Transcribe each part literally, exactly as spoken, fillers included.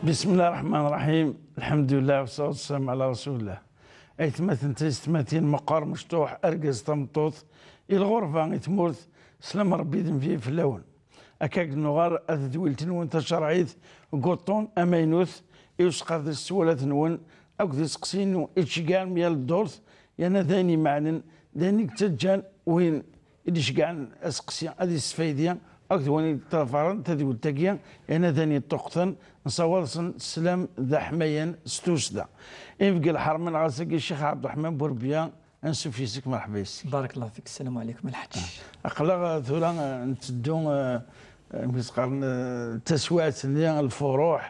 بسم الله الرحمن الرحيم. الحمد لله والصلاة والسلام على رسول الله. Aytmaten tiyessetmatin, meqqar mecṭuḥ, argaz tameṭṭut, i lɣerba, i tmurt, sslam n Ṛebbi d nnbi fell-awen. Akka i nuɣal ar tedwilt-nwen tacerɛit deg uṭṭun amaynut i usqerdec s twalat-nwen akked iseqsiyen i d-tceggɛem yal ddurt, yerna d ayen imeɛnen, d ayen i yettaǧǧan win i d-iceggɛen aseqsi ad yessfaydi akked win i yeṭṭafaren tadwilt-agi, yerna d ayen yeṭṭuqten, nessawaḍ-sen sslam d aḥmayan s tussda. Inebgi lḥerma-nneɣ ass-agi, Ccix Ɛebderreḥman Burebya, ansuf yes-k, merḥba yes-k. Barakallahu fik, sslam ɛlikum a Lḥaǧ. Aql-aɣ tura, eh, ntteddu, eh, eh, amek i s-qqaren, eh, taswiɛt-nni, lfuruḥ,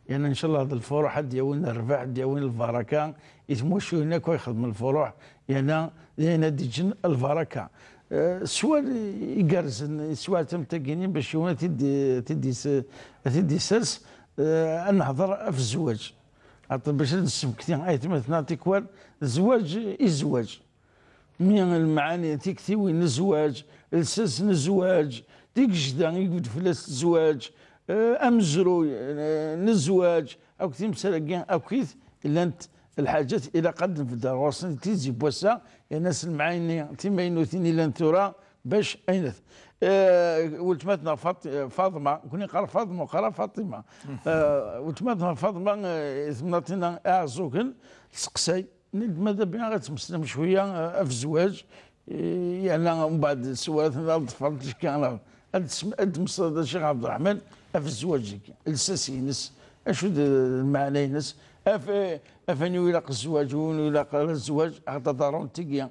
yerna ncallah d lfuruḥ ad d-yawin rrbeḥ, ad d-yawin lbaraka i tmucuyin akk ay ixedmen lfuruḥ, yerna d ayen ad d-iǧǧen lbaraka. Eh, sswal igerrzen i teswiɛt am tagini bac yiwen ad t-id-, ad t-id-is-, ad t-id-isers, eh, ad nehder ɣef zzwaǧ. Aṭ-, bac ad nessemekti aytmaten-a tikwal, zzwaǧ i zzwaǧ. Mi lemɛani, tiktiwin n zzwaǧ, lsas n zzwaǧ, tigejda i yebded fell-as zzwaǧ, eh, amezruy, eh, n zzwaǧ, akk timsal-agi akkit llant lḥaǧat ilaq ad nbeddel ɣur-sen tizi n wass-a, yerna s lemɛani timaynutin i llant tura bac aynet. Eh, weltma-tneɣ Fat-, Faḍma, nekkni neqqar Faḍma, neqqar Faṭima. Eh, weltma-tneɣ Faḍma, eh, i temnaḍt-inna Iɛeẓẓugen, tseqsay, nni-d: "Mada bɣiɣ ad tmeslem cwiya, eh, ɣef zzwaǧ, eh, yerna mbeɛd sswalat ad ḍefren ticki, ad tesm-, ad tmeslaḍ a Ccix Ɛebderreḥman ɣef zzwaǧ-agi, lsas-ines, acu d lmeɛna-ines, af-, af anwa ilaq zzwaǧ, win ur ilaq ara zzwaǧ, axaṭer ḍerrunt tigi."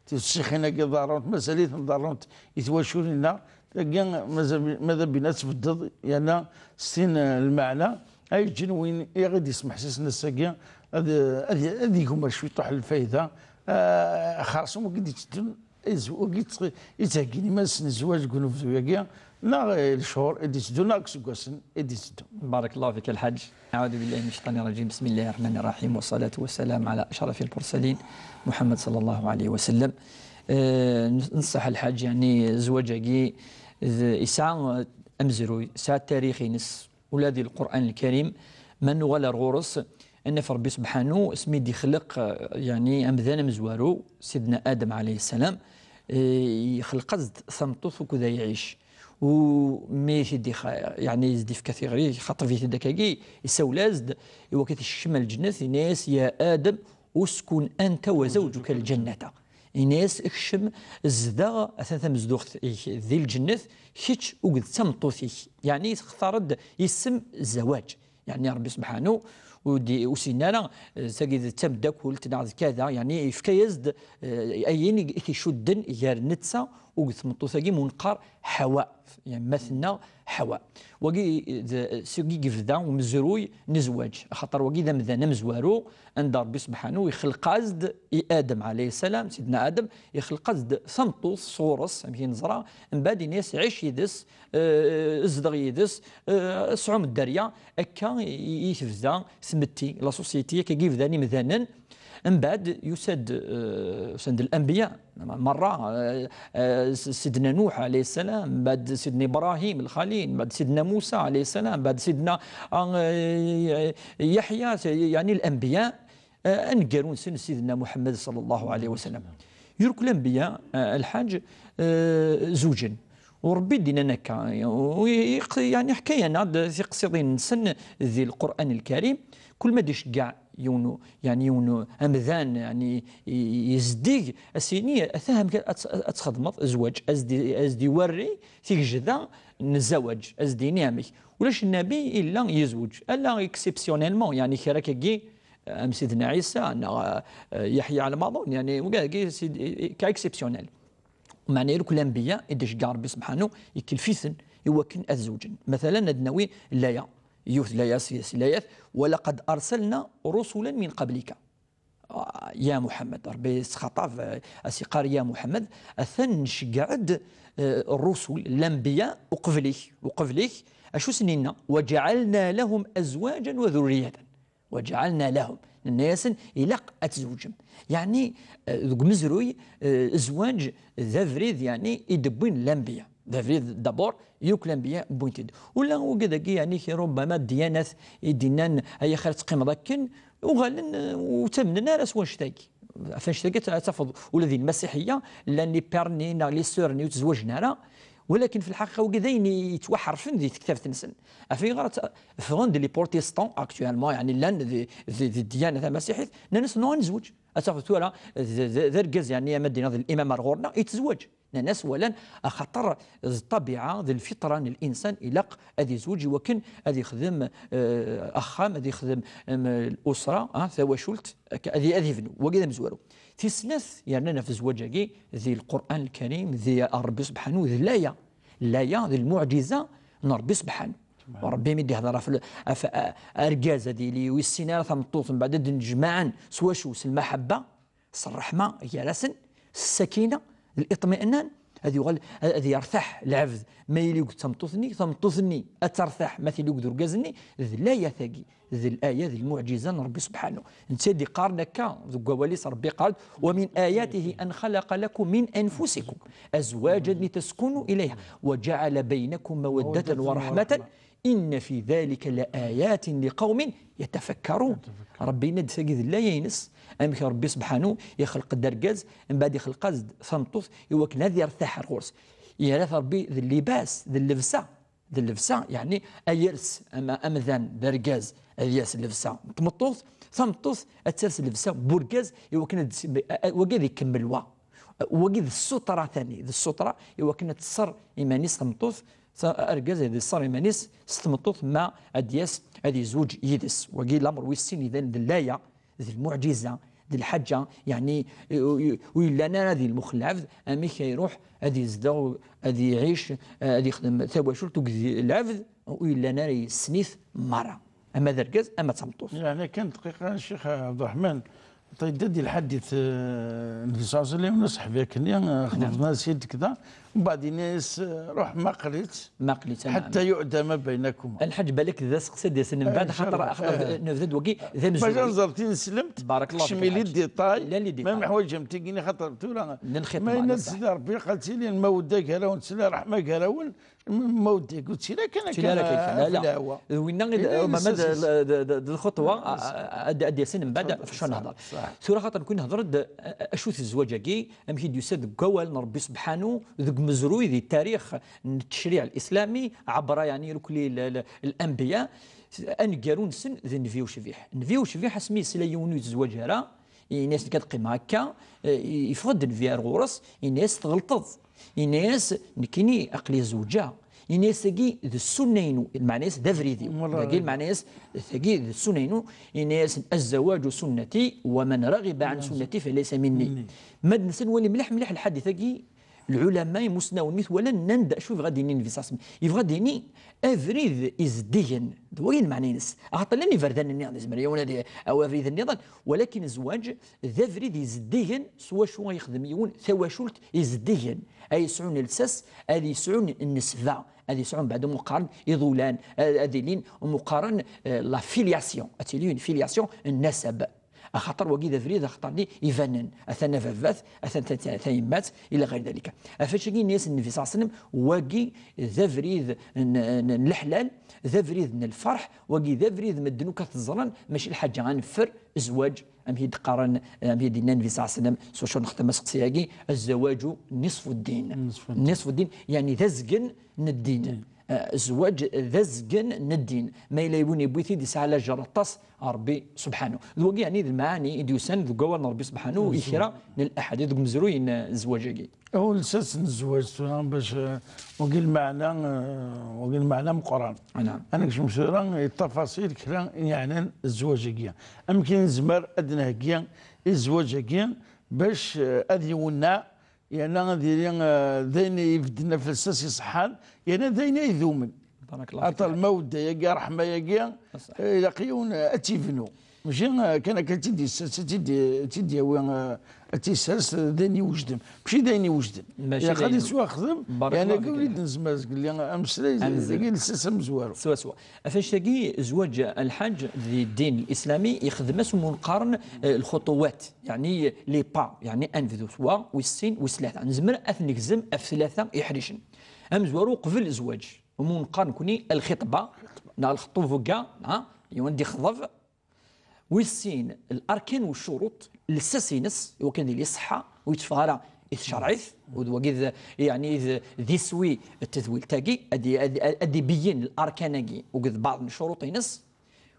Tiwsixin-agi ḍerrunt, mazal-iten ḍerrunt i twaculin-nneɣ. Tagi, mazal, mada bina ad tbeddeḍ, yerna s tin, eh, lmeɛna, ay yeǧǧen win i ɣ-id-yesmeḥsisen ass-agi, ad, ad, ad yegmer cwiṭuḥ n lfayda, eh, xerṣum wigi d-itteddun, iz-, wigi yett-, yettheggin iman-nsen i zzwaǧ deg unebdu-agi, neɣ, eh, lechur i d-itteddun, neɣ deg iseggasen i d-itteddun. Barakallahu fik a Lḥaǧ. أعوذ بالله من الشيطان الرجيم. بسم الله الرحمن الرحيم. والصلاة والسلام على أشرف المرسلين محمد صلى الله عليه وسلم. Eh, n-, nṣeḥ a Lḥaǧ, yeɛni zzwaǧ-agi d-, yesɛa amezruy, yesɛa tarix-ines, ula di Lqur'an Lkarim, ma nuɣal ar ɣur-s, ad naf Ṛebbi subḥanu, asmi d-ixleq, eh, yeɛni amdan amezwaru, Sidna Adem ɛalayhi ssalam, eh, ixleq-as-d tameṭṭut ukud ay iɛic. U mi t-id-ixa-, yeɛni i s-d-ifka tiɣri, ixaṭeb-it-id akkagi, isawel-as-d, i wakken ad ikcem ar lǧennet, yenna-yas: "يا آدم اسكن أنت وزوجك الجنة." Yenna-yas: "Kcem, zdeɣ, atan tamezduɣt-ik di lǧennet, kečč akked d tameṭṭut-ik." Yeɛni textar-d isem zzawaǧ. Yeɛni Ṛebbi subḥanu ur d-, ur s-yenni ara, eh, tagi d tameddakult neɣ d kada, yeɛni yefka-yas-d, eh, ayen i, i t-icudden gar netta akked tmeṭṭut-agi, mu neqqar Ḥawa, yeɛni yemma-tneɣ Ḥawa. Wagi d, seg i yebda umezruy n zzwaǧ, axaṭer wagi d amdan amezwaru, anda Ṛebbi subḥanu ixleq-as-d i Adem ɛalayhi ssalam, Sidna Adem, ixleq-as-d tameṭṭut sɣur-s, amek i neẓra, mbeɛd yenna-yas: "Ɛic yid-s, eh, zdeɣ yid-s, eh, sɛum dderya." Akka i, i, i tebda tmetti, la société, akka i bdan imdanen. Mbeɛd yusa-d, eh, usan-d lanbiya, merra, eh, eh, s-, Sidna Nuḥ ɛalayhi ssalam, mbeɛd Sidna Ibrahim Lxalil, mbeɛd Sidna Musa ɛalayhi ssalam, mbeɛd Sidna, ah, eh, Yeḥya, yeɛni lanbiya, eh, aneggaru-nsen Sidna Muḥemmed ṣallallahu ɛalayhi wa sallam. Yurk lanbiya, eh, a Lḥaǧ, eh, zewǧen. U Ṛebbi d-yennan akka, u-, i-, yeɛni ḥkayen-aɣ-d tiqsiḍin-nsen di Lqur'an Lkarim, kul ma d-iceggeɛ yiwen u-, yeɛni yiwen u-, amdan, yeɛni i-, i-, yezdig, a s-yini: "Ata amek ad, ad txedmeḍ zzwaǧ", a s-d-, a s-d-iwerri tigejda n zzawaǧ, a s-d-yini amek. Ulac nnabi illa yezweǧ, ala exceptionnellement, yeɛni kra akkagi, am Sidna Ɛisa neɣ, eh, Yeḥya Lmaḍun, yeɛni wagi, sid-, ka exceptionnel. Meɛna yakk lanbiya i d-iceggeɛ Ṛebbi subḥanu, ikelf-iten i wakken ad zewǧen. Matala, ad nawi laya, yiwet laya si, si layat: "ولقد أرسلنا رسلا من قبلك." Ah, ya Muḥemmed, Ṛebbi yesxaṭab, eh, a s-iqqar: "Ya Muḥemmed, atan nceggeɛ-d, eh, ṛṛusul, lanbiya, uqbel-ik, uqbel-ik." Acu sen-inna? "وجعلنا لهم أزواجا وذرية." "وجعلنا لهم." Nenna-yasen: "Ilaq ad tzewǧem." Yeɛni, eh, deg umezruy, eh, zzwaǧ d abrid, yeɛni, i d-wwin lanbiya. D abrid, d'abord, yakk lanbiya wwin-t-id. Ula wigi dagi, yeɛni, kra rubbama ddyanat i d-innan ay axir teqqimeḍ akken, uɣalen, eh, ur ttamnen ara s wannect-agi. Ɣef wannect-agi ad tafeḍ ula di lmasiḥiyya, llan les pères-nni neɣ les sœurs-nni ur ttezwaǧen ara, walakin fi lḥaqiqa wigi d ayen yettwaḥerfen di tektabt-nsen. Ɣef ayɣer ad t-, ffɣen-d les protestants actuellement, yeɛni llan di, di, di ddiyana tamasiḥit, nnan-as non, ad nezweǧ. Ad tafeḍ tura d, d, d argaz, yeɛni ama d-iniḍ d l'imam ar ɣur-neɣ, yettezwaǧ. Nnan-as walan, axaṭer d ṭṭabiɛa, d lfitra n linsan, ilaq ad izweǧ i wakken ad ixdem, eh, axxam, ad ixdem, em, l'usra, ah, tawacult, akka, ad i-, ad ibnu. Wagi d amezwaru. Tis snat, yernan ɣef zzwaǧ-agi, di Lqur'an Lkarim, di Ṛebbi subḥanu, d laya. Laya, d lmuɛǧiza n Ṛebbi subḥanu. Ṛebbi mi d-ihder ɣef l-, ɣef, a-, argaz ad yili ur yessin ara tameṭṭut, mbeɛd ad d-nnejmaɛen s wacu? S lmaḥabba, s ṛṛeḥma gar-asen, s ssakina, d liṭminan, ad yuɣal, ad, ad yertaḥ lɛebd ma yili akked tmeṭṭut-nni, tameṭṭut-nni ad tertaḥ ma tili akked urgaz-nni, d layat-agi, d laya, d lmuɛǧiza n Ṛebbi subḥanu. Netta i d-iqqaren akka deg wawal-is, Ṛebbi iqqar-d: ومن آياته أن خلق لكم من أنفسكم أزواجا لتسكنوا إليها وجعل بينكم مودة ورحمة إن في ذلك لآيات لقوم يتفكرون. Ṛebbi yenna-d tagi d laya-ines, amek Ṛebbi subḥanu ixleq-d argaz, mbeɛd ixleq-as-d tameṭṭut i wakken ad yertaḥ ar ɣur-s. Yerra-t Ṛebbi d llibas, d llebsa, d llebsa, yeɛni ayers, ama amdan d argaz ad yers llebsa n tmeṭṭut, tameṭṭut ad ters llebsa n urgaz i wakken ad, wagi ad ikemmel wa. Wagi d ssutra tani, d ssutra i wakken ad tṣer iman-is tmeṭṭut, ta-, argaz ad iṣer iman-is s tmeṭṭut ma ad d-yas ad yezweǧ yid-s. Wagi lamer wis sin idan d laya, d lmuɛǧiza, d lḥaǧa, yeɛni, ur, ur yellan ara di lmux n lɛebd, amek ay iruḥ ad yezdeɣ, ad iɛic, ad yexdem tawacult akked lɛebd, ur yellan ara yessen-it merra, ama d argaz, ama d tameṭṭut. Yeɛni kan dqiqa, Ccix Ɛebderreḥman, yedda-d lḥadit, eh, Nnbi ṣalla Llahu ɛalayhi wa sallam, aseḥbi akkenni, eh, xeḍben-as-id kda, mbeɛd yenna-yas, eh, ruḥ maqel-itt, maqel-itt, ḥatta yu'dama baynakuma. Lḥaǧ, balak d aseqsi ad d-yasen mbeɛd, xaṭer, eh, xaṭer, eh, nebda-d wagi d amezwaru. Bac ad nẓer tineslemt, barakallahu fik, kcem i les détails, même ḥwaǧ am tigi-nni, xaṭer tura, ma yenna-d Sidi Ṛebbi, qal tili lmawedda gar-awen, tili ṛṛeḥma gar-awen, ma ur d-, ur ttili ara kan akka, la, la, ɣef lehwa. D winna i d, d, d, d, d lxuṭwa, a, a, ad, ad d-yasen mbeɛd, ɣef wacu ad nehder. Tura xaṭer nekni nehder-d, a, a, acu-t zzwaǧ-agi, amek i d-yusa deg wawal n Ṛebbi subḥanu, deg umezruy, di tarix n ttecṛiɛ lislami, ɛebra, yeɛni, irukli l-, l-, lanbiya, aneggaru-nsen d nnbi ucbiḥ. Nnbi ucbiḥ, asmi yesla yiwen ur yettezwaǧ ara, yenna-yas: "Nekk ad qqimeɣ akka." Eh, yeffeɣ-d nnbi ar ɣur-s, yenna-yas: "Tɣelṭeḍ." Yenna-yas: "Nekkini aql-i zewǧeɣ." Yenna-yas: "Tagi d ssunna-inu." Lmeɛna-yas d abrid-iw. Dagi lmeɛna-yas, "Tagi d ssunna-inu." Yenna-yas: "الزواج سنتي ومن رغب عن سنتي فليس مني." Ma d-nsa nwali mliḥ mliḥ lḥadit-agi, lɛulama, imusnawen, mi t-walan, nnan-d acu yebɣa ad d-yini nnbi ṣalla Llahu ɛalayhi wa sallam. Yebɣa ad d-yini abrid izeddigen. D wagi lmeɛna-ines. Axaṭer llan iberdan-nni, nezmer yiwen ad i-, awi abrid nniḍen, walakin zzwaǧ d abrid izeddigen s wacu ay yexdem yiwen tawacult izeddigen, ay yesɛun lsas, ad yesɛun nnesba, ad yesɛun mbeɛd umi qqaren iḍulan, ad, ad ilin umi qqaren, eh, la filiation, ad tili une filiation n nnasab. Axaṭer wagi d abrid, axaṭer-nni ibanen, atan ababat, atan ta-, ta-, tayemmat, ila ɣayr dalika. Ɣef wacu-agi yenna-yas nnbi ṣalla Llahu ɛalayhi wa sallam, wagi d abrid n, n, n leḥlal, d abrid n lferḥ, wagi d abrid medden akk ad t-ẓren, mačči lḥaǧa ad neffer zzwaǧ, amek i d-qqaren, amek i d-yenna nnbi ṣalla Llahu ɛalayhi wa sallam, s wacu nextem aseqsi-agi: "الزواج نصف الدين." نصف الدين. نصف الدين, yeɛni d azgen n ddin. Eh, zzwaǧ d azgen n ddin. Ma yella yiwen yewwi-t-id, yesɛa lajer aṭas, Ṛebbi subḥanu. D wagi, yeɛni, d lmaɛani i d-yusan deg wawal n Ṛebbi subḥanu i kra n laḥadit deg umezruy n, eh, zzwaǧ-agi. Aw, lsas n zzwaǧ tura, bac, eh, wagi lmeɛna, eh, wagi lmeɛna meqqran. Naɛam. Ad nekcem tura i ṭṭafaṣil, kra i yeɛnan zzwaǧ-agi. Amek i nezmer ad d-nheggi i zzwaǧ-agi bac, eh, ad iwenneɛ, yerna ad yili, eh, d ayen ibedden ɣef lsas iṣeḥḥan, yerna d ayen ay idumen. Barakallahu fik. Aṭer lmawedda-yagi, ṛṛeḥma-yagi, eh, ilaq yiwen, eh, ad tt-ibnu. Mačči, eh, kan akka tt-id-yessers, tt-id-, tt-id-yawi, eh, ad tt-yessers d ayen iwejden. Mačči d ayen iwejden. Mačči d Ilaq ad ayen yettwaxdem, barakallahu yani, fik, ur d-nezmer deg-, ameslay Ad nezmer. deg lsas amezwaru. Swaswa. Ɣef annect-agi, zzwaǧ lḥaǧ di ddin lislami, yexdem-as umun qqaren, eh, lxuṭuwat, yani les pas, yani anebdu s wa, wis sin, wis tlata. Nezmer ad t-negzem ɣef tlata iḥricen. Amezwaru qbel zzwaǧ, umun qqaren nekni lxiṭba, neɣ lxeṭubuga, neɣ yiwen d-ixḍeb, Wis sin, larkan u ccuruṭ, lsas-ines, i wakken ad yili ṣṣeḥḥa, ur yetteffeɣ ara i tcerɛit, u d wagi d, yeɛni d, d iswi n tedwilt-agi, ad i-, ad, ad, ad ibeyyen larkan-agi, u d baɛḍ n ccuruṭ-ines.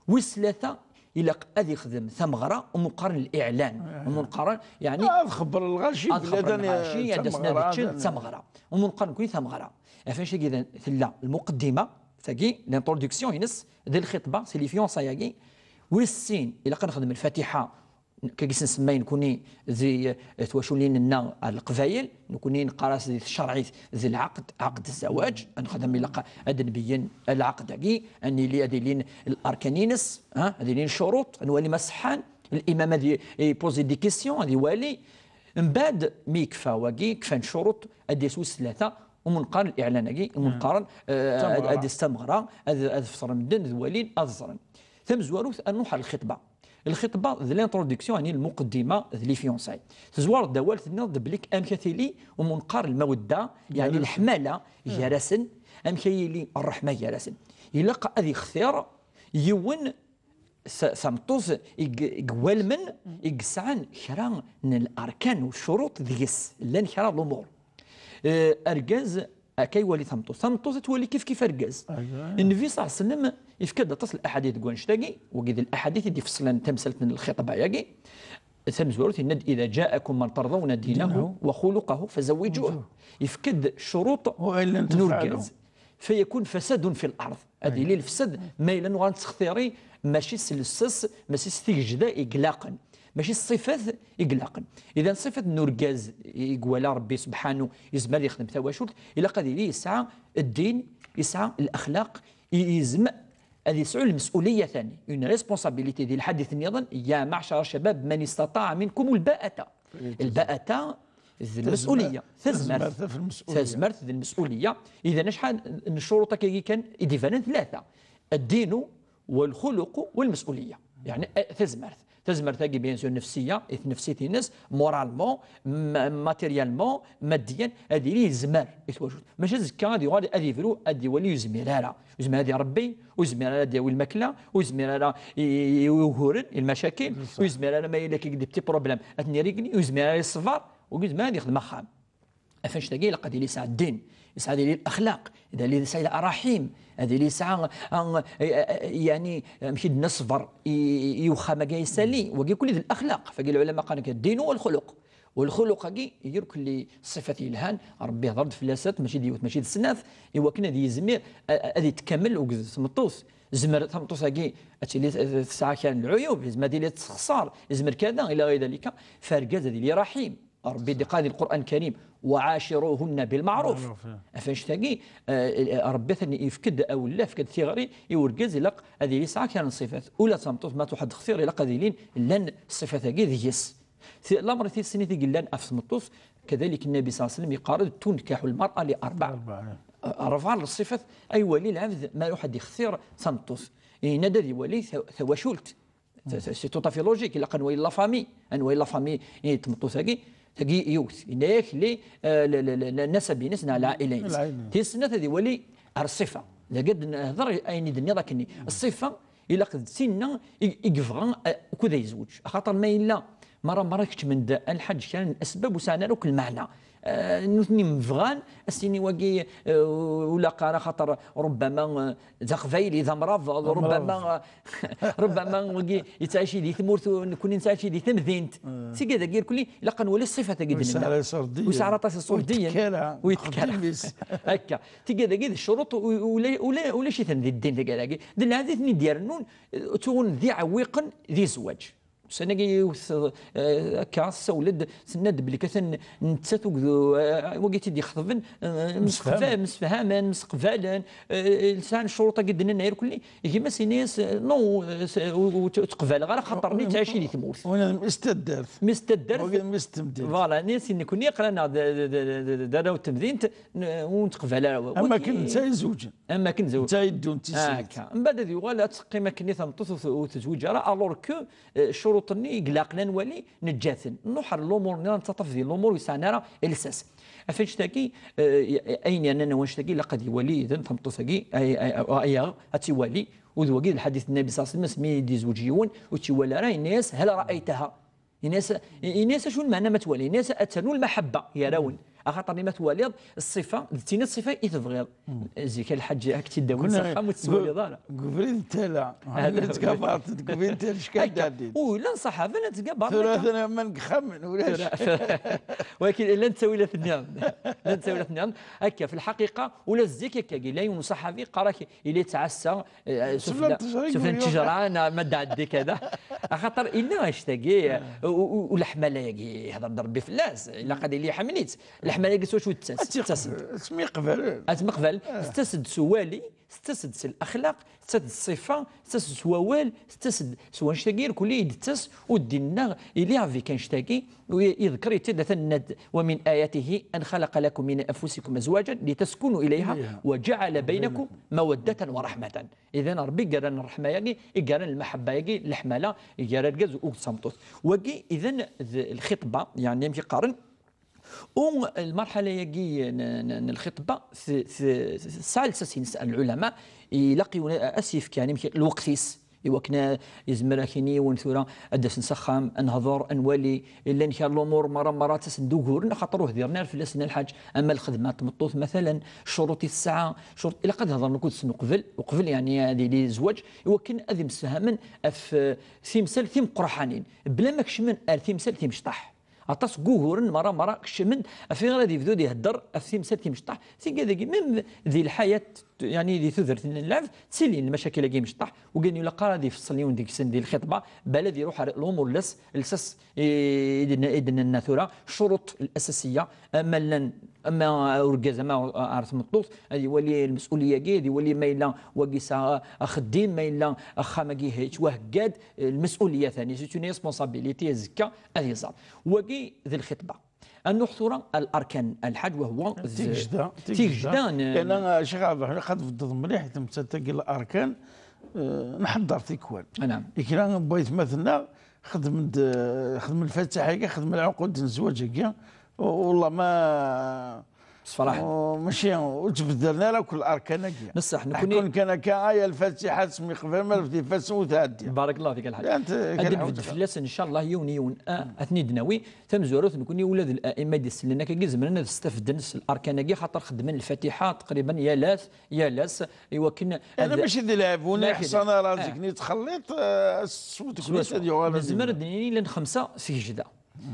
Wis tlata, ilaq ad ixdem tameɣra, umun qqaren liɛlan, umun qqaren, yeɛni Ad xebber lɣaci ad belli xebber ad lɣaci, ad d-asen ad tameɣra, ččen, d tameɣra. Umun qqaren nekni tameɣra. Ɣef annect-agi d-, tella lmuqeddima, tagi, l'introduction-ines, d lxiṭba, c'est les fiançailles-agi. Wis sin, ilaq ad nexdem lfatiḥa, kagi s-nsemma nekni di, eh, twaculin-nneɣ ar leqbayel, nekni neqqar-as di tcerɛit d lɛaqd, ɛaqd zzawaǧ, ad nexdem, ilaq ad nbeyyen lɛaqd-agi, ad nili, ad ilin larkan-ines, ha, ad ilin ccuruṭ, ad nwali ma ṣeḥḥan, limam ad i-, ipozi des questions, ad iwali. Mbeɛd, mi yekfa wagi, kfan ccuruṭ, ad d-yas wis tlata, umun qqaren liɛlan-agi, umun qqaren, eh, ad, Tameɣra. ad d-tas tameɣra, ad, ad feṭren medden, ad walin, ad ẓren. Tamezwarut, ad nruḥ ar lxiṭba. Lxiṭba d l'introduction, yani lmuqeddima d les fiançailles. Tezwareḍ-d awal, tenniḍ-d belli amek ad tili, umun qqar lmawadda, yani Gar-asen. leḥmala gar-asen, amek ad yili ṛṛeḥma gar-asen. Ilaq ad ixtir yiwen ta-, tameṭṭut i g-, i iwalmen, i yesɛan kra n larkan u ccuruṭ deg-s, llan kra n lumuṛ. Eh, argaz akka iwali tameṭṭut. Tameṭṭut ad twali kif kif argaz. Aywa. Nnbi ṣalla Llahu ɛalayhi wa sallam ifka-d aṭas n laḥadit deg wannect-agi, wagi d laḥadit i d-ifeṣlen tamsalt n lxiṭba-agi. Tamezwarut yenna-d: "إذا جاءكم من ترضون دينه دينه وخلقه فزوجوه." Ifka-d ccuruṭ وإن لم n تفعلوا urgaz. "فيكون فساد في الأرض." Ad yili lefsad, ma yella nuɣal nettextiri, mačči s lsas, mačči s tigejda i ilaqen, mačči s ṣṣifat i ilaqen. Idan ṣṣifat n urgaz i iwala Rebbi subḥanu, yezmer ad yexdem tawacult, ilaq ad yili yesɛa ddin, yesɛa lexlaq, i-, yezmer ad yesɛu lmes'uliya tani, une responsabilité. Di lḥadit nniḍen: "يا معشر الشباب من استطاع منكم الباءة." Lbaata d lmesuliya. Tazmert. Tazmert d lmesuliya. Idan acḥal n ccuruṭ akka kan i d-ibanen, tlata. الدين والخلق والمسؤولية. Yeɛni, eh, tazmert. Tazmert-agi, bien sûr, nefsiya, i tnefsit-ines, moralement, ma-, matériellement, maddiyan, ad yili yezmer i twacult. Mačči azekka ad yuɣal ad yebru, ad iwali ur yezmir ara. Ur yezmir ad irebbi, ur yezmir ara ad yawi lmakla, ur yezmir ara i, i, i uguren, i lmacakil, ur yezmir ara ma yella kik des petits problèmes ad ten-irigli, ur yezmir ara i ṣṣber, ur yezmir ad yexdem axxam. Ɣef annect-agi ilaq ad yili yesɛa ddin, yesɛa ad yili lexlaq, ad yili yesɛa ṛṛaḥim, ad yili yesɛa, a, a, a, yeɛni, amek i d-neṣber i, i, i uxxam-agi isali, wagi kulli d lexlaq, fagi lɛulama qqaren-ak الدين والخلق. Walxuluq-agi, irkelli ṣṣifat yelhan, Ṛebbi ihdeṛ-d fell-asent, mačči d yiwet, mačči d snat, i wakken ad yizmir a-, a-, ad yetkamel deg tmeṭṭut. Zmer tameṭṭut-agi ad tili tesɛa kra n lɛuyub, yezmer ad yili tessexṣar, yezmer kada, ila ɣayr dalika, f argaz ad yili raḥim. Ṛebbi d-iqqar di Lqur'an Lkarim: "وعاشروهن بالمعروف." Ɣef annect-agi, eh, Ṛebbi atan yefk-d awelleh, yefk-d tiɣri i urgaz, ilaq ad yili yesɛa kra n ṣṣifat. Ula d tameṭṭut ma truḥ ad textir, ilaq ad ilin llan ṣṣifat-agi deg-s. Ti-, lamer tis snat i yellan ɣef tmeṭṭut, kadalik Nnabi ṣalla Llahu ɛalayhi wa sallam yeqqar-d: "تنكح المرأة لأربع." Ṛebɛa. Ṛebɛa n ṣṣifat ay iwali lɛebd ma iruḥ ad ixtir tameṭṭut. Yenna-d ad iwali ta-, tawacult. C'est, c'est tout à fait logique. Ilaq ad nwali la famille. Ad nwali la famille i tmeṭṭut-agi. Tagi yiwet. Yenna-yak li, eh, la, la, la, la, nasab-ines neɣ lɛaila-ines. Lɛaila. Tis snat ad iwali ar ṣṣifa. Dagi ad nehder ayen i d-tenniḍ akkenni. Ṣṣifa, ilaq d tinna i, i yebɣa, eh, ukud ay yezweǧ. Axaṭer ma yella merra, merra keččmen-d a lḥaǧ kra n asbab ur sɛan ara akk lmeɛna. Eh, nutni m-, bɣan, as-tini wagi, eh, ur laq ara, xaṭer rubbama, eh, d aqbayli, d amrabeḍ, amrabeḍ. Rubbama, eh, rubbama wagi yettɛici di tmurt, u-, nekni nettɛici di temdint. Eh. Tigad-agi irkelli, ilaq ad nwali ṣṣifat-agi d-nenna. Ur yesɛi ara iṣurdiyen. Ur yesɛi ara aṭas iṣurdiyen. Ur yettekka ara. Ur yettekka ara. Akka. Tigad-agi d ccuruṭ, u-, ula-, ula-, ulac-iten di ddin, tigad-agi. D lɛadat-nni d-irennun, eh, tuɣun d iɛewwiqen di zzwaǧ. Ussan-agi yiwet, eh, akka, tessawel-d, tenna-d belli atan nettat ugdu, eh, wagi i tt-id-ixeḍben, eh, msefhamen, msefhamen, mseqbalen, eh, sɛan ccuruṭ-agi d-nenna irkelli, gma-s yenna-yas, eh, non, eh, s-, ur, ur, ur tt-qbaleɣ ara, xaṭer-nni ttɛici di tmurt. Win mmi-s n taddart. Mmi-s n taddart. Wagi mmi-s n temdint. Voilà, yenna-yas, nekkni aql-aneɣ d, d, d, d, d arraw n temdint, n-, ur nettqbal ara. Am akken netta izewǧen. Am akken zewǧen. Netta yeddun d tislit. Akka. Mbeɛd ad yuɣal ad teqqim akken i tameṭṭut ur t-, ur tezwiǧ ara, alors que, eh, ccuruṭ-nni i ilaq ad nwali, neǧǧa-ten. Nruḥ ar lumuṛ-nni, ad nettaṭṭaf di lumuṛ ur yesɛan ara lsas. Ɣef annect-agi, eh, ayen yernan wanect-agi, ilaq ad iwali yid-n tameṭṭut-agi, ay, ay, ay, ay, ad tt-iwali. U d wagi d lḥadit n Nnabi ṣalla Llahu ɛalayhi wa sallam, asmi i d-izweǧ yiwen, ur tt-iwala ara, yenna-yas, "Hal ra'aytaha?" Yenna-yas, yenna-as acu lmeɛna ma twali? Yenna-as ad ternu lmaḥebba gar-awen. Axaṭer ma twaliḍ ṣṣifa, d tin ṣṣifa i tebɣiḍ. Zik a lḥaǧ, ad k-tt-id-awin s axxam ur tt-twaliḍ ara. Deg ubrid n tala, deg ubrid n tala, ckan akka. Dardin. U llan ṣaḥaben ad tga barnaka. Tura atan aman deg ixxamen, ulac. Walakin llan ttawilat nniḍen. Llan ttawilat nniḍen. Akka, fi lḥaqiqa, ula d zik akka, yella yiwen n ṣaḥabi, yeqqar-ak, yella yettɛassa, eh, sufella, sufella n ttejra, neɣ ma d-ɛeddi kada. Axaṭer illa annect-agi, u, u, u leḥmala-agi, yehder-d Rebbi fell-as, ilaq ad yili iḥemmel-itt. Leḥmala-agi s wacu tettas? Tettas-d. Ad tt-yeqbel. Ad tt-yeqbel. Tettas-d s uwali, tettas-d s laxlaq, tettas-d s ṣṣifa, tettas-d s wawal, tettas-d s wanect-agi irkelli i d-tettas, u ddin-nneɣ, ili avec annect-agi, u i-, iḍker, yetti-d, atan yenna-d, "ومن آياته أن خلق لكم من أنفسكم أزواجا لتسكنوا إليها وجعل بينكم مودة ورحمة." Idan, Rebbi i yerran ṛṛeḥma-agi, i yerran lmaḥebba-agi, leḥmala, gar argaz u tameṭṭut. Wagi, idan, d lxitba, yeɛni, amek i qqaren, u lmarḥala-agi n, n, n lxitba, t-, t-, tesɛa lsas-ines lɛulama, ilaq yiwen ad s-yefk, yeɛni, amek, lweqt-is, i wakken a, yezmer ad k-yini yiwen tura ad d-asen s axxam, ad nehḍer, ad nwali, llan kra n lumuṛ merra, merra ttasen-d uguren, axaṭer ur hdiren ara fell-asen a lḥaǧ, ama lxedma n tmeṭṭut, matalan, ccuruṭ i tesɛa, ccuruṭ, ilaq ad hedren akked-sen uqbel, uqbel, yeɛni, ad yili zzwaǧ, i wakken ad msefhamen ɣef, eh, timsal timeqqraḥanin, bla ma kecmen ar timsal timecṭaḥ. Aṭas n wuguren merra, merra kecmen, ɣef wayɣer ad yebdu ad ihedder ɣef timsal timecṭaḥ, tigad-agi, même di lḥayat, yeɛni di tudert n lɛebd, ttilin lmacakil-agi imecṭaḥ, u gan ilaq ara ad ifeṣṣel yiwen deg-sen di lxitba, bala ad iruḥ ar lumuṛ, lsas, lsas i, i d-, i d-nenna tura, ccuruṭ l-asasiya, ama llan, ama urgaz, ama ar tmeṭṭut, ad iwali lmesulya-agi, ad iwali ma yella wagi yesɛa axeddim, ma yella axxam-agi yettwaheggad, lmesulya tani, c'est une responsabilité, azekka ad iẓer. Wagi d lxitba. Ad nruḥ tura ar larkan, a lḥaǧ, wa huwa d tigejda, tigejda. Tigejda n, yerna, eh, Ccix Ɛebd Lḥalim, ad tbeddeḍ mliḥ i temsalt-agi n larkan, eh, nḥedder tikwal. Anam. I kra n waytmaten-nneɣ xedmen-d, eh, xedmen lfatiḥa-agi, xedmen lɛuqud n zzwaǧ-agi, u-, wallah ma Sefraḥen. U mačči, ur ttbeddalen ara akk larkan-agi. Neṣṣeḥ, nekkni. Ḥekkun kan akka, aya lfatiḥa, tesmiqbal, ma rfed ifassen u tɛeddi. Barakallahu fik a lḥaǧ. Ad nbedd fell-asen, ncallah, yiwen, yiwen. Ah, ad ten-id-nawi. Tamezwarut, nekkni ula d la'imma i d-isellen akka-agi, zemren ad stafden s larkan-agi, xaṭer xeddmen lfatiḥa taqriban yal ass, yal ass, i wakken ad... Mačči d lɛib, ur neḥṣan ara, zik-nni ttxelliṭ, eh, s udeknis ad yuɣal ad... Nezmer ad d-nini llan xemsa tigejda.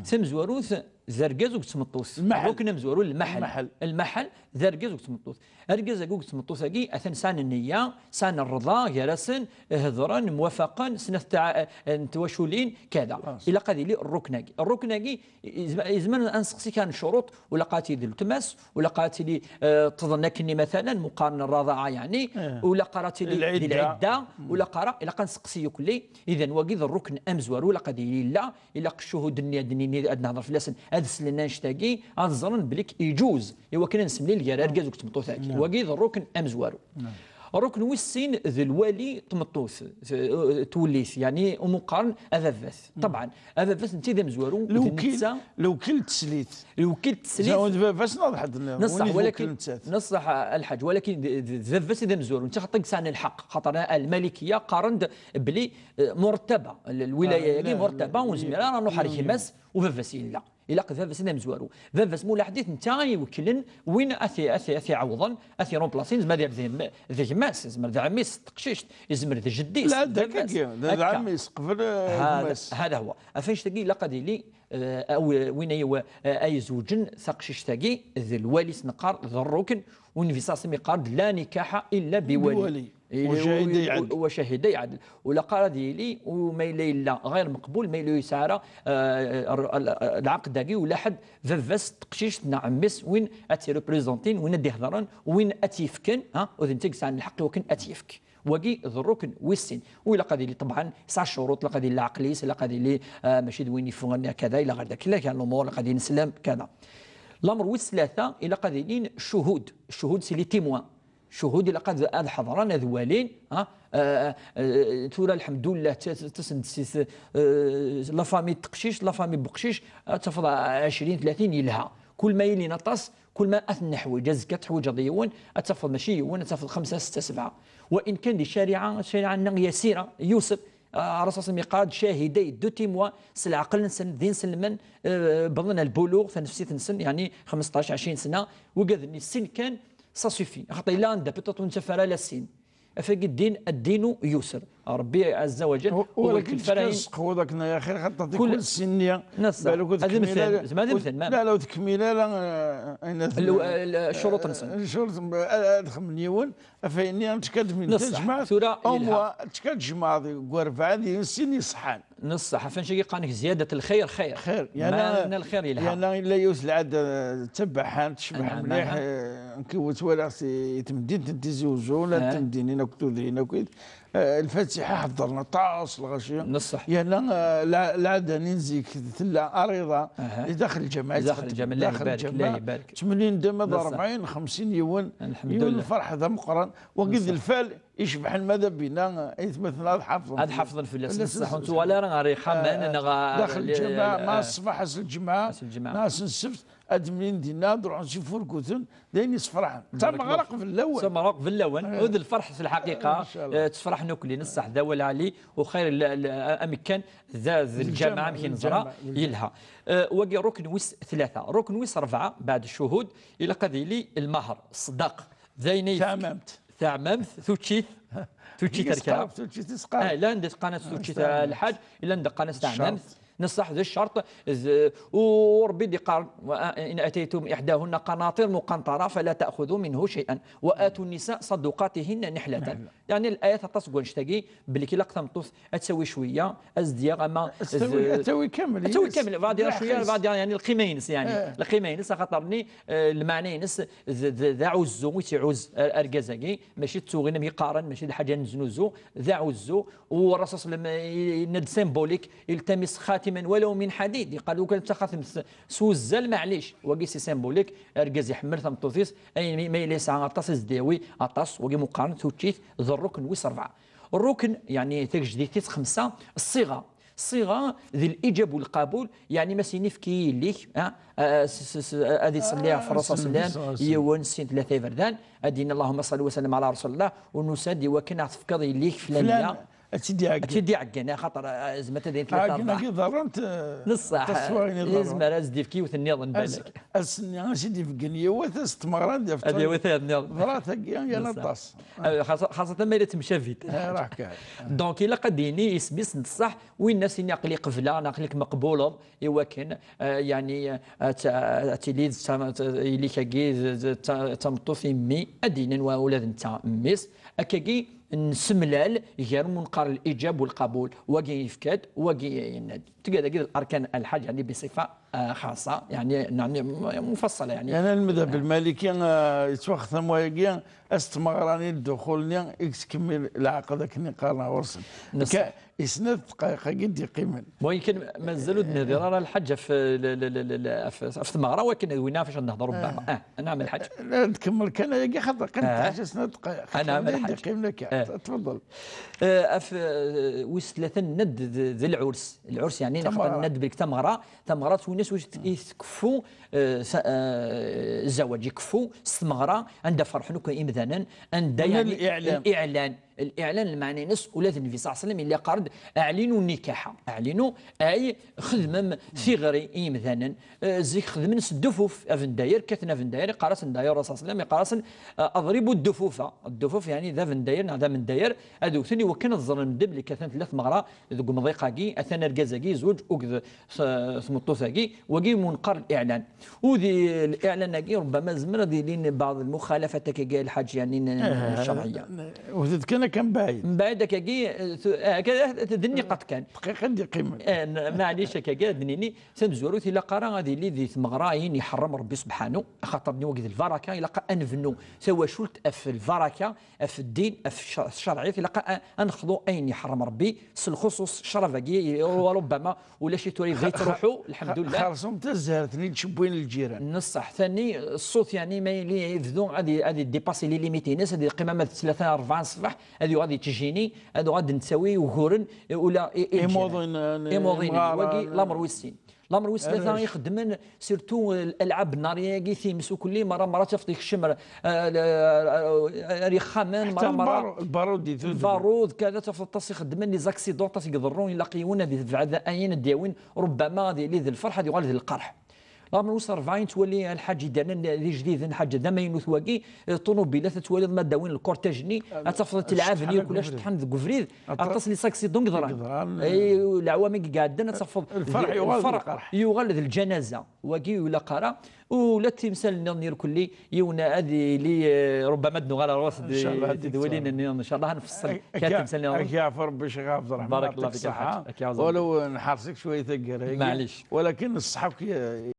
Tamezwarut d argaz akked tmeṭṭut. Lmaḥel. Rukn amezwaru, lmaḥel. Lmaḥel. Lmaḥel d argaz akked tmeṭṭut. Argaz akked tmeṭṭut-agi, atan sɛan nniya, sɛan rrḍa gar-asen, hedren, mwafaqen, snat tɛa-, n twaculin, kada. Ilaq ad yili rrukn-agi. Rrukn-agi, yezm-, yezmer ad nseqsi kra n ccuruṭ, u ilaq ad tili d weltma-s, u ilaq ad tili, eh, ṭṭḍen akkenni, matalan, meqqar n rraḍaɛa, yeɛni, u ilaq ara tili di lɛidda, u ilaq ara, ilaq ad nseqsi yuklli, idan wagi d rrukn amezwaru, ilaq ad yili yella, ilaq ccuhud-nni ad d-nini, ad nehder fell-asen, ad slen annect-agi, ad ẓren belli iǧuz, i wakken ad nsemlil gar argaz akked tmeṭṭut-agi. Wagi d rrukn amezwaru. Rrukn wis sin d lwali tmeṭṭut, t-, twellit, yeɛni umi qqaren ababat. Ṭebɛen, ababat netta d amezwaru, d netta. Lewkil n teslit. Lewkil n teslit. Zɛu d baba-s neɣ d ḥedd nniḍen, neṣṣeḥ, win i walakin, tewkil nettat. Neṣṣeḥ a lḥaǧ, walakin d, d, d baba-s i d amezwaru, netta xaṭi yesɛan lḥeq, xaṭer a lmalikiya qqaren-d belli Eh, murtaba, l-, lwilaya-agi, ah, murtaba, ur nezmir ara ad nruḥ ar gma-s u baba-s yella. Ilaq d baba-s d amezwaru. Baba-s, mulaḥ ḥdit, netta i iwekklen win ad t-, ad t-, ad t-iɛawḍen, ad t-irumplasin, yezmer ad d, d gma-s, yezmer d ɛemmi-s, d teqcict, yezmer d jeddi-s, d baba-s. D ɛemmi-s, qbel, eh, gma-s. Hada huwa. Ɣef annect-agi ilaq ad yili eh, aw win ay, eh, ay izewǧen taqcict-agi, d lwali s-neqqar, d rrukn, u Nnbi ṣalla Llahu ɛalayhi wa sallam yeqqar-d: "La nikaḥa illa biwali." Biwali. Ili-, wa cahiday u-, u-, ɛadl. Wa cahiday ɛadl. U laqar ad yili, u ma yella yella ɣayr meqbul, ma yella ur yesɛi ara, eh, r-, l-, lɛaqd-agi, ula ḥedd, baba-s, teqcict neɣ ɛemmi-s, win ad tt-représenter, win ad d-ihedren, win ad tt-yefken, ha, u d netta i yesɛan lḥeqq i wakken ad tt-yefk. Wagi d rrukn wis sin. U ilaq ad yili, ṭebɛen, yesɛa ccuruṭ, ilaq ad yili leɛqel-is, ilaq ad yili, ah, mačči d win yeffɣen kada, ilaq ad, akka, lumuṛ, ilaq ad yili neslam, kada. Lamer wis tlata, ilaq ad ilin ccuhud. Ccuhud, c'est les témoins. Ccuhud ilaq ad, ad ḥeḍren, ad walin, ha? Ah, ah, tura, lḥemdullah, t-, t-, tasent si t-, eh, la famille n teqcict, la famille n weqcic, ad tafeḍ ɛecrin, tlatin, yelha. Kul ma ilin aṭas, kul ma ad ten-neḥwiǧ, azekka ad teḥwiǧeḍ yiwen, ad tafeḍ mačči yiwen, ad tafeḍ xemsa, setta, sebɛa. Wa in kan di ccariɛa, ccariɛa-nneɣ yasira, yusr. Ah, Ṛṛasul ṣalla Llahu ɛalayhi wa sallam yeqqar-d: "Cahiday, deux témoins, s leɛqel-nsen, d inselmen, eh, wwḍen ar lbuluɣ, tanefsit-nsen, yeɛni xmesṭac, ɛecrin sna, wigad-nni sin kan, ça suffit." Axaṭer yella anda peut-être ur nettaf ara la sin. Afagi ddin, ad ddinu yusr. Ṛebbi ɛazza wa jall, u-, ur walakin yettaf ara tefka ayen s-, tqewweḍ akken, ya axi, xaṭer kul tikwal sin-nni, neṣṣaḥ. Balak ur tekmil ara, zemreɣ ad mten, ma la, ur tekmil ara, eh, ayen at-, l-, l-, ccuruṭ-nsen. Eh, ccuruṭ, ad, ad xemmen yiwen, ɣef ayen-nni, ad tekka-d min tajmaɛt, tura au yelha. Moins, ad tekka-d jmaɛt deg werbaɛa, d sin iṣeḥḥan. Neṣṣaḥ, ɣef annect-agi qqaren-ak ziyadat lxir xir. Xir. Ma yerna lxir yelha. Yerna yella yiwet lɛada d tabaḥant, tecbeḥ mliḥ, eh, nekk ttwaliɣ-tt i temdint n Tizi Uzzu, llant temdinin akk tudrin akk, eh, lfatiḥa ḥeḍren aṭas lɣaci. Neṣṣaḥ. Yerna, eh, lɛ-, lɛada-nni n zik tella ɛriḍa, aha, i daxel lǧameɛ, i daxel lǧameɛ, Allah ibarek, Allah ibarek. Ttmennin-d ama d rebɛin, xemsin yiwen, yiwen lferḥ d ameqqran, wagi d lfal icebḥen, ma d abina, aytmaten ad ḥafḍen, ad ḥafḍen fell-as. Neṣṣaḥ, ur nettwali ara ɣer yixxamen, eh, neɣ daxel lǧameɛ, eh, ma ṣṣbeḥ ass lǧemɛa, ass lǧemɛa, neɣ ass n ssebt, ad mlin dinna, ad ruḥen s ifurkuten, d ayen yessefraḥen. D tameɣra qbel lawan. D tameɣra qbel lawan. Eh. U d lferḥ s lḥaqiqa. Eh, ttefraḥen akk, neṣṣaḥ, d awal ɛli, u xir l-, l-, amekkan, d, d lǧameɛ, amek i neẓra, yelha. Eh, wagi rukn wis tlata. Rukn wis rebɛa, baɛd ccuhud, ilaq ad yili lmehr, ṣṣdaq. D ayen ay yefk-, taɛmamt. Taɛmamt, tuččit, tuččit. Yesqarb, tuččit yesqarb. Ah, llan d qqaren-as tuččit, taɛmamt. Lḥaǧ, llan d qqaren-as taɛmamt. Neṣṣaḥ d ccerṭ, d, u Ṛebbi d-iqqar: "وإن آتيتم إحداهن قناطير مقنطرة فلا تأخذوا منه شيئا وآتوا النساء صدقاتهن نحلة." Yeɛni, layat aṭas deg wannect-agi, belli ilaq tameṭṭut ad tawi cwiya, ad s-d-yaɣ ama ad tawi, ad tawi kamel, ad tawi kamel, baɛḍ cwiya, baɛḍ, yeɛni, lqima-ines, yeɛni, eh, lqima-ines, axaṭer-nni, eh, lmeɛna-ines, d, d, d aɛuzzu i tt-iɛuzz ar-, argaz-agi, mačči d tuɣin am yeqqaren, mačči d lḥaǧa n znuzu, d aɛuzzu. U Ṛṛasul ṣalla Llahu ɛalayhi wa sallam yenna-d symbolique: "التمس خاتما ولو من حديد". Yeqqar: "Lukan d taxatemt s, s wuzzal, maɛlic." Wagi c'est symbolique, argaz iḥemmel tameṭṭut-is, ayen mi, ma yella yesɛa aṭas, ad s-d-yawi aṭas, wagi meqqaren tuččit, d rrukn wis rebɛa. Rrukn, yeɛni tagejdit tis xemsa, ṣṣiɣa. Ṣṣiɣa d liǧab u lqabul, yeɛni ma s-yini: "Efk-iyi yelli-k", ah, ah, s, s, s, ad iṣelli ɣef Ṛṛasul ṣalla Llahu ɛalayhi wa sallam, yiwen, sin, tlata iberdan, ad d-yini: "اللهم صل وسلم على رسول الله", u nusa-d i wakken ad ɣ-tefkeḍ yelli-k flan-nni. Ad tt-id-iɛeggen. Ad tt-id-iɛeggen, axaṭer, eh, zmat ad yini tlata, rebɛa. Ɛeggen-agi ḍerrent, eh, neṣṣaḥ, aṭas n wayen i ḍerrent. Yezmer ad s-d-yefk yiwet nniḍen, balak. Ass-nni, ad s-id-ifeggen yiwet, ass n tmeɣra, ad yaf-, ad yawi tayeḍ nniḍen. Ḍrat-agi, yan aṭas. Eh, xaṣa-, xaṣatan ma yella temcabit. Eh, raḥ kan. Donc, ilaq ad d-yini isem-is n ṣṣeḥ, winna s-yini: "Aql-i qebleɣ", neɣ "Aql-ik meqbuleḍ", i wakken, eh, yeɛni, eh, ad t-, ad tili d ta-, t-, yelli-k-agi d, d ta-, tameṭṭut i mmi, ad d-yinin wa ula d netta mmi-s. Akkagi, nsemlal gar ma neqqar liǧab u lqabul. Wagi yefka-d, wagi yenna-d. Tga dagi d larkan lḥaǧ, yeɛni, bisifa, eh, xaṣa, yeɛni, yeɛni, mufaṣṣala, yeɛni. Yeɛni, lmadhab lmaliki, eh, yettwaxtam wayagi, ass n tmeɣra-nni, dduxul-nni, i yettkemmil lɛaqed, akken i qqaren ɣur-sen. Neṣṣaḥ. Ka-, i snat dqayeq-agi d-yeqqimen. Bon, yekan mazal ur d-nehdir ara lḥaǧ ɣef, l-, l-, l-, l-, ɣef, ɣef tmeɣra, wakken d winna ɣef acu ad nehder, rubbama. Eh. Ah, nɛam lḥaǧ. Eh, tkemmel kan ayagi, xaṭer kan, eh, teḥca snat dqayeq. Ah, nɛam lḥaǧ. Ad d-yeqqimen akka. Eh. Tfeḍḍel. Eh, af, eh, wis tlata, nna-d d, d, d lɛurs. Lɛurs, yeɛni, tameɣra. Nna-d belk tameɣra, tameɣra twin-as wis t-, i tkeffu, eh, sa-, eh, zzawaj, ikeffu s tmeɣra, anda ferḥen akk imdanen, anda, yeɛni, liɛlan. Liɛlan. Liɛlan, lmeɛna-ines, ula d Nnbi ṣalla Llahu ɛalayhi wa sallam yella yeqqar-d: "Aɛlinu nnikaḥa." Aɛlinu, ay xedmem tiɣri i yimdanen. Eh, zik xedmen s ddufuf, abendayer, kkaten abendayer, iqqar-asen dayer Rasul ṣalla Llahu ɛalayhi wa sallam, iqqar-asen, eh, "Aḍribu ddufufa." Ddufuf, yeɛni d abendayer neɣ d amendayer, ad wten i wakken ad ẓren medden belli kkaten tella tmeɣra deg umḍiq-agi, atan argaz-agi yezweǧ, uged t-, tmeṭṭut-agi, wagi mu neqqar liɛlan. U di liɛlan-agi, rubbama zemren ad ilin baɛḍ lmuxalafat akkagi, a Lḥaǧ, yeɛni n, n ccerɛiyya. Wtet kan akka mbaɛid. Mbaɛid akkagi, eh, tu-, eh, akka, eh, d nniqaṭ kan. Dqiqa d-iqqimen. Eh, n-, maɛlic akkagi, ad d-nini, tamezwarut ilaq ara ad yili di tmeɣra ayen iḥerrem Rebbi subḥanu, axaṭer nni wagi d lbaraka, ilaq ad nebnu tawacult ɣef lbaraka, ɣef ddin, ɣef cc-, ccerɛit, ilaq a, a nexḍu ayen iḥerrem Rebbi, s lxuṣuṣ ccrab-agi, rubbama ulac-it tura, yebda yettruḥu, lḥemdullah. Xerṣum tazhert-nni d-cewwin lǧiran. N ṣṣeḥ, tani, ṣṣut, yeɛni, ma yili yebdu ad i-, ad idipasi les limites-ines, ad yeqqim ama d tlata, rebɛa n ṣṣbeḥ, ad yuɣal ad yettjini, ad uɣal ad d-nettawi uguren, ula i, i lǧiran. Imuḍin, eh, imuḍin, imɣaren, wagi, eh, lamer wis sin. Lamer wis tlata arrac ixeddmen, surtout, eh, alɛab nnariya-agi, times ukelli, mara, mara tafeḍ ikcem ar, ar, ar, ar ixxamen, mara, mara lbarud, lbarud, kada, tafeḍ aṭas ixeddmen, les accidents, aṭas i iḍerrun, ilaq yiwen ad yebɛed ayen ad d-yawin, rubbama ad yili d lferḥ, ad yuɣal d lqerḥ. Lamer wis rebɛa i nettwali, a Lḥaǧ, idanen d ijdiden, Lḥaǧ, d amaynut wagi, eh, ṭunubilat, ad twaliḍ ma d-awin lkurtaj-nni, ad tafeḍ tleɛɛeb-nni, acḥal n ulac, acḥal deg ubrid, aṭas n les accidents i yeḍran. Ay, leɛwam i iɛeddan, ad tafeḍ lferḥ d, yuɣal d lferḥ, lqerḥ, yuɣal d lǧanaza. Wagi ur ilaq ara. Ula d timsal nniḍen irkelli, yiwen ad yili, eh, rubbama ad nuɣal ar ɣur-s d-, incallah, tidwilin nniḍen, incallah, ad nfeṣṣel kra timsal nniḍen. Ad k-yeɛfu Rebbi, Ccix Ɛebderreḥman, barakallahu fik, a Lḥaǧ. Ad k-yeɛzem. Walaw nḥers-ik cwiya taggara-agi, maɛlic, walakin ṣṣeḥ akk.